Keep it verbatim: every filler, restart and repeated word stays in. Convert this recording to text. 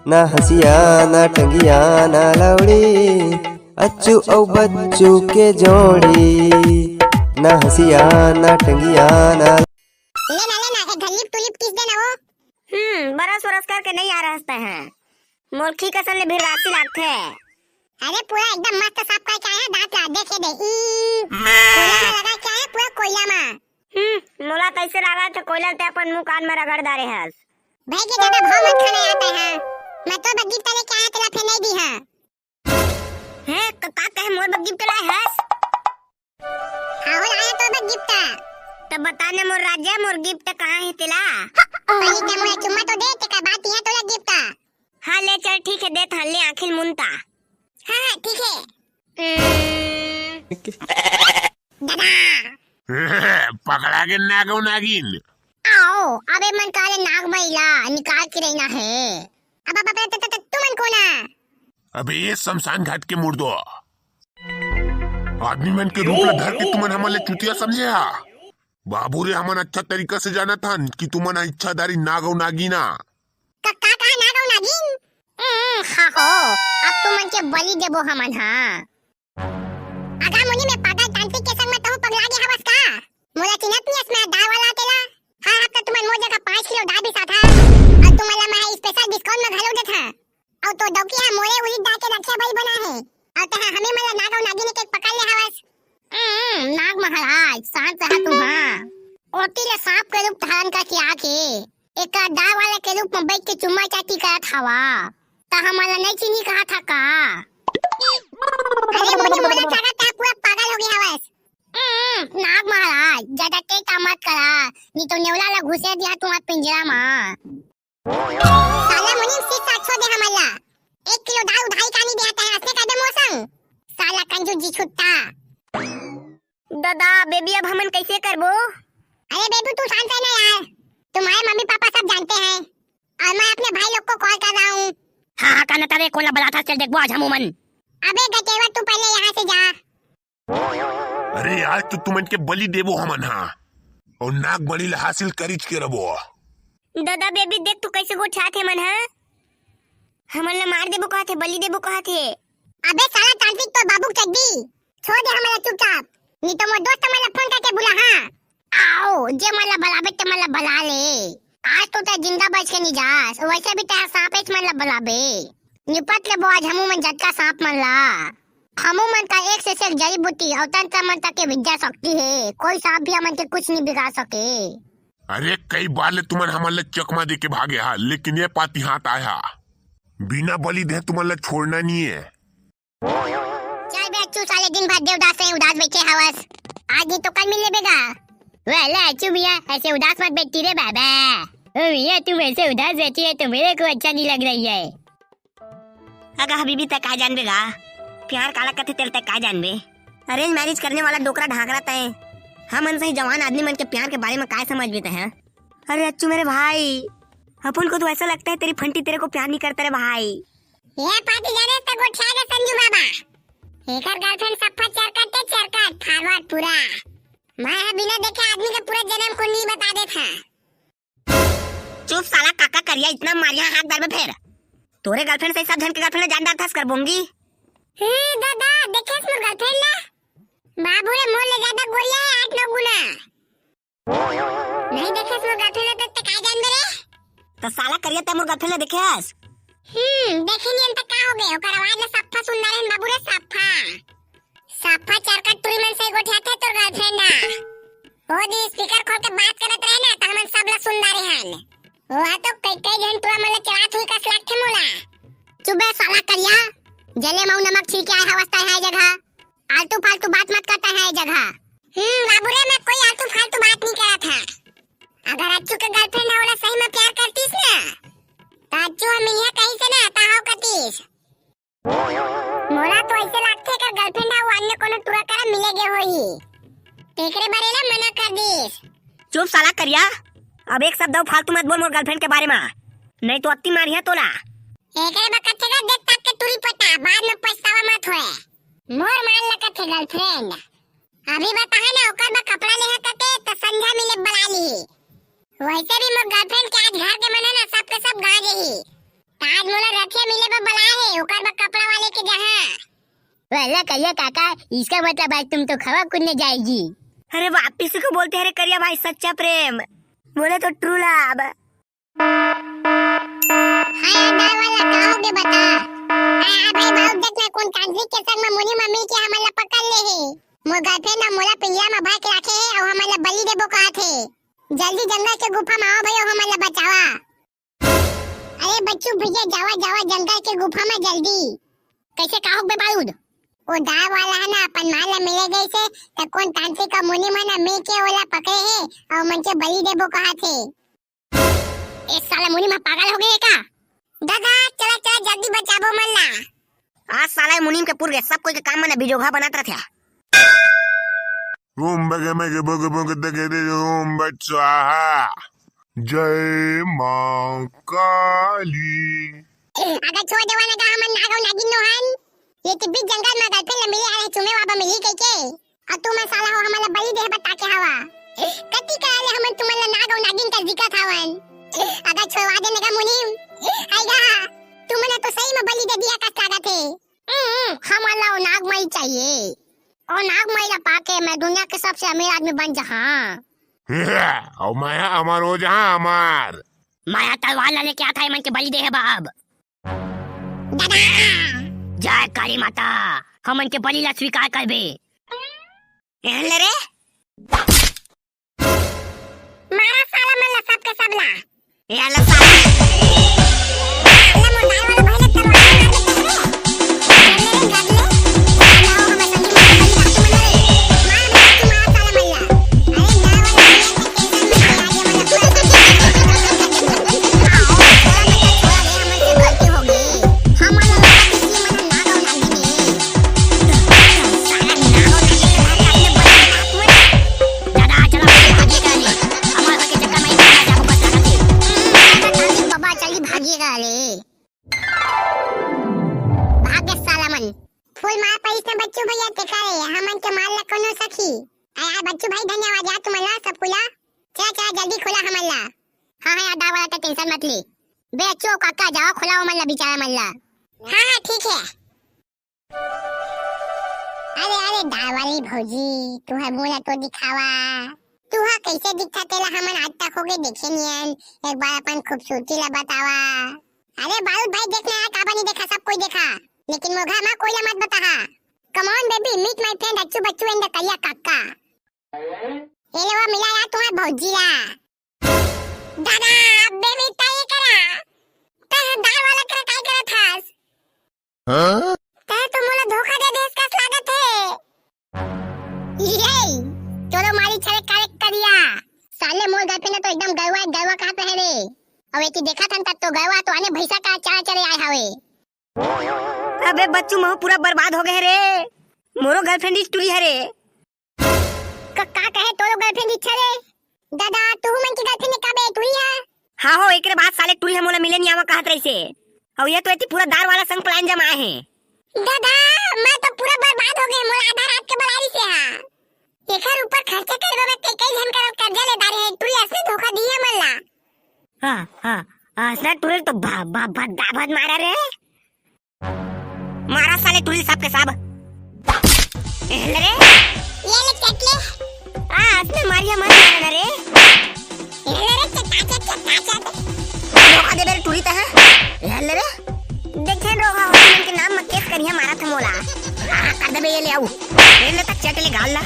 ना हंसिया ना टंगिया ना लौड़ी, अच्छू अउ बच्चू के जोड़ी। ना हंसिया ना टंगिया ना। ले ना, ले ना, एक घल्ली tulip kiss दे ना वो। हम्म, brush व्रश करके नहीं आ रहस तैं ह। मोर खींच असन ले भिड़रासी लागथे। अरे पूरा एकदम मस्त साफ करके आया, दांत ला देखे दे। ई कोयला में लगा के आया, पूरा कोयला में। हम्म, मोला तइसे लागथे कोयला ल तैं अपन मुंह कान में रगड़ डारे हस। भाई के ज्यादा भाव मत खाना आता है। मैं तो बग्गी तले के आया, तेला फेर नहीं दी है। हैं, क-, का कहे मोर बर gift लाए हस? हाँ, हो लाया तो बर gift। तब बता ने मोर राजा, मोर gift कहाँ हे तेला? पहले ते मोला चुम्मा तो दे, तेकर बाद तिहा तोला gift। हाँ, ले चल, ठीक हे, देत हन, ले आँखी ल मुनता। हाँ, हाँ, ठीक हे। हम्म। दादा। पकड़ा गे नागो नागिन। आओ, अबे मन काले नाग महिला निकाल के रहिना हे। अब, अब, अब, त, त, त, तुमन कोन आ? अबे ये शमशान घाट के मुर्दो, आदमी मन के रूप ला धर के तुमन हमन ले चुतिया समझे हा? बाबू रे, हमन अच्छा तरीका से जानत हन कि तुमन ह इच्छाधारी नाग अउ नागिन आ। का, का कहा नाग अउ नागिन? हम्म, हा हो, अब तुमन के बलि देबो हमन हा। अगा मुनि, मैं पागल तांत्रिक के संग में तहूं पगला गे हवस का? मोला चिन्हत नइ हस मैं दार वाला तेला? हर हफ्ता तुमन मोर जगह पाँच किलो दार बिसाथा। अउ तुमन ला मैं special discount में घलो देथा। अउ तोर डौकी हा मोरे उरिद दार के रखिया बलि बना हे। अउ तेहा हमी मन ला नाग अउ नागिन के पकड़ ले हवस। हम्म, नाग महाराज, शांत रहा तुम, हाँ। ओती ले सांप के रूप धारण करके आके एकर दार वाला के रूप में बैठ के चुम्मा चाटी करत हवा, त हमन ला नइ चिन्ही कहा था का? अरे मुनि, मोला लागत हे पूरा पागल हो गे हवस। हम्म, नाग महाराज, ज्यादा टेटा मत करा, नहीं तो नेवला ला घुसे दिया तुम्हार पिंजरा मा। साला मुनि, सीट सात सौ दे हमन ला। एक किलो दार उधारी कानी दे आता है, असने कर दे मोर संग। साला कंजूस जी छुट्टा। दादा, बेबी, अब हमन कैसे करबो? अरे बेबू, तू शांत रह ना यार, तुम्हारे मम्मी पापा सब जानते हैं और मैं अपने भाई लोग को कॉल कर रहा हूँ। हाँ, हाँ, काना तारे, कोन ला बलाथा, चल देखबो आज हमू मन। अबे गटेवा, तू पहले यहाँ से जा। अरे आज तो तुमन के बलि देबो हमन हा, और नाग बलि ला हासिल करिच के रबो। दादा बेबी, देख तू कैसे गोठियात हे मन हा, हमन ला मार देबो कहत हे, बलि देबो कहत हे। अबे साला तांत्रिक, तोर बाबू के चड्डी, छोड़ दे हमन ला चुपचाप, नहीं तो मोर दोस्त मन ला फोन करके बुला। हाँ, आओ, जे मन ला बलाबे ते मन ला बला ले। आज तो तैं जिंदा बच के नहीं जास, वैसे भी तैं सांपेच मन ला बलाबे। निपट लेबो आज हमू मन जतका सांप मन ला। हमू मन का एक से एक जड़ी बूटी अउ तंत्र मंत्र के विद्या शक्ति हे, कोई सांप भी हमन के कुछ नहीं बिगाड़ सके। अरे कई बार ले तुमन हमन ला चकमा दे के भागे हा, लेकिन ये पाती हाथ आया, बिना बलि दे तुमन ला छोड़ना नहीं है। चल बे अच्छू, साले दिन भर देवदास से उदास बैठे हवस, आज नहीं तो कल मिल लेबे गा। वाला अच्छू मियाँ, ऐसे उदास मत बैठी रे बाबा। ओ मियाँ, तुम ऐसे उदास रहती है तो मेरे को अच्छा नहीं लग रही है। अगा हबीबी, तैं काय जानबे गा, प्यार काला कथे तेला तैं काय जानबे? Arrange marriage करने वाला डोकरा ढाकरा तैं, हमन सही जवान आदमी मन के प्यार के बारे में काय समझबे तैं, हैं? अरे अच्छू मेरे भाई, अपन को तो ऐसा लगता है तेरी फंटी तेरे को प्यार नहीं करता रे भाई। ये पाती जाने तो गोठिया के संजू बाबा, एकर girlfriend सफा चरकट के चरकट, forward पूरा। मैं ह बिना देखे आदमी के पूरा जन्म कुंडली बता देत है। चुप साला काका करिया, इतना मारिया हाथ दरबे फेर। तोरे girlfriend से सब झन के girlfriend जान डारथस कर बोंगी। हे दादा, देखेस मोर girlfriend ला? बाबू रे, मोर ले ज्यादा गोरिया है, आठ नौ गुना। नहीं देखेस मोर girlfriend ला, तो तैं काय जानबे रे? तो साला करिया, तैं मोर girlfriend ला देखेस? हम्म, देखे नहीं त का हो गए, ओकर आवाज ला सफा सुन डारे हन बाबू रे, सफा। सफा चरकट टुरी मन से गोठियाथे तोर girlfriend हा। ओ दी speaker खोल के बात करत रहे ना, त हमन सब ला सुन डारे हन। ओ हा तो कई कई झन टुरा मन ला चलात हुई कस लागथे मोला। चुप बे साला करिया, जले मऊ नमक छीके आए हवस तैं हा ए जगह। आलतू फालतू बात मत करता है ए जगह। हम्म, बाबू रे, मैं कोई आलतू फालतू बात नहीं करत हा। अगर अच्छू के girlfriend हा ओला सही में प्यार करतीस ना, त अच्छू हम इहाँ कहीं से ना आता हो कतीस। मोला तो ऐसे लागथे एकर girlfriend हा वो अन्य कोनो टुरा करा मिले गे होही। तेकरे बर एला मना कर दीस। चुप साला करिया, अब एक शब्द अउ फालतू मत बोल मोर girlfriend के बारे में, नहीं तो अत्ती मारिया तोला। एकरे बर कथे गा देख ताक के टुरी पटा, बाद में पछतावा मत होए। मोर मान ल कथे girlfriend। अभी बताहे ना ओकर बर कपड़ा लेहा कते त संझा मिले बला ली। वैसे भी मोर girlfriend के आज घर के मन है ना सबके सब गा जाही। आज मोला रथिया मिले बर बलाए हे, ओकर बर कपड़ा वाले के जहाँ। वाला करिया काका, इसका मतलब आज तुम तो खवा कुदने जाएगी। अरे वापिस को बोलते हैं रे करिया भाई, सच्चा प्रेम। बोले तो true love। हाँ यार, दाल वाला, का हो गे बता? हाँ यार भाई, भाव देख ना, कोन तांत्रिक के संग में मुनि मम्मी के हमन ला पकड़ ले हे। मोर girlfriend ह मोला पिंजरा में भर के राखे हे अउ हमन ला बलि देबो कहत हे। जल्दी जंगल के गुफा में आवा भाई, अउ हमन ला बचावा। अरे बच्चू भैया, जावा, जावा जंगल के गुफा में जल्दी। कैसे, का हो गे बारूद? ओ दाल वाला ह ना, अपन माँ ला मिले गइस हे, त कोन तांत्रिक अउ मुनि मन ह मिल के ओला पकड़े हे, अउ मन के बलि देबो कहत हे। ए साला मुनि मन पागल हो गे हे का? दादा, चला, चला, जल्दी बचाबो मन ला। आज साला मुनिम के पुर गे, सब कोई के काम मन बिजोघा बनात रथे। ओम बगे मगे बगे बगे दगे दे ओम बट स्वाहा। जय माँ काली। अगर छोड़ देवा ना का हमन नाग अउ नागिन नो हन। ये तो बीच जंगल में girlfriend ला मिले आए चुमे वाबा मिली कह के। अउ तुमन साला हो हमन ला बलि देहे बर ताके हवा। कति करा ले हमन तुमन ला नाग अउ नागिन कर दिखत हवन। अगर छोड़वा दे ना का मुनिम। आइगा। तुमन तो सही में बलि दे दिया कस लागत हे। हम्म, हमन ला वो नागमई चाहिए। वो नागमई ला पाके मैं दुनिया के सबसे अमीर आदमी बन जहा। अउ मैं अमर हो जहा, अमर। मैं तलवार ला लेके आता, एमन के बलि देहे बर अब। दादा! जय काली माता, हमन के बलि ला स्वीकार करबे। एहन ले रे। मारा साला मन ला, सबके सब ला। ए आला साला। साला मोर दाल वाला भाई ला तलवार मार दे रे। अरे रे, गदले। साला हो हमर संगी मन ला बलि राखी मन रे। मार दे तू, मार साला मन ला। अरे दाल वाला भैया के tension मत ले, आज ये मन ला पूरा छोड़ा दे, हमन से गलती हो गे। हमन ला लगा किसी मन नाग अउ नागिन। दादा, चला, भागिए का ले। हमार घर के चक्कर में ही भाग जाबो, बस लागत हे। हम्म, दादा, तांत्रिक बाबा, चली, भागिए का ले। भाग गे साला मन। फूल मार पड़िस ना बच्चू भैया, तेकर ले, हमन के माल ला कोनो सखी। आ यार, बच्चू भाई, धन्यवाद यार, तुमन ला सब खुला। चला, चला, जल्दी खुला हमन ला। हाँ, हाँ यार, दाल वाला, त tension मत ले। बे, अच्छो काका, जावा, खुला हमन ला, बिचारा मन ला। हाँ, हाँ, ठीक हे। अरे, अरे, दाल वाली भौजी, तुहर मुंह ला तो दिखावा। तुहा कैसे दिखता, तेला हमन आज तक होगे देखे नियन। एक बार अपन खूबसूरती ला बतावा। अरे, बारूद भाई, देख ना यार, काबर नहीं देखा, सब कोई देखा। लेकिन मोर घर मा कोई ला मत बताहा। Come on baby, meet my friend अच्छू बच्चू and the करिया काका। ये ले वो मिला यार तुम्हार भौजी ला। दादा, अबे भी तय करा। तय दाल वाला करा काय करत हस? हाँ? तय तो मोला धोखा दे देस कस लागत हे। ये, तोरो मारी छले काले करिया। साले मोर girlfriend तो एकदम गरवा, गरवा कहत हे रे। अउ एती देखत हन तब तो गरवा तो आने भैंसा का चारा चरे आए हवे। अबे बच्चू, महू पूरा बर्बाद हो गए रे। मोरो girlfriend इच टुरी हरे। का, का कहे तोरो girlfriend इच हरे? दादा, तुहू मन के girlfriend का बे टुरी है? हाँ हो, एकरे बाद साले टुरी ह मोला मिले नहीं आवा कहत रहिसे। अउ ये तो एती पूरा दार वाला संग plan जमाए हे। दादा, मैं तो पूरा बर्बाद हो गए, मोला आधा रात के बलारी से हा। एकर ऊपर खर्चा करबे में कई, कई झन करा कर्जा ले डारे हे, टुरी असने धोखा दिए मन ला। हाँ, हाँ, असने टुरी तो भा, भा, भा, दाबत मारा रे। मारा साले टुरी सबके सब। ए, ले रे। ये ले चटले। आ, असने मारिया मत मारा ना रे। ए, ले रे, चटा, चटा, चटा, चटा। धोखा देबे रे टुरी तहा। ए, ले रे। देखे रोहा हो, इनके नाम में case करिया मारा था मोला। हाँ, कर देबे ये ले आऊ। ले ले तक चटले गाल ला।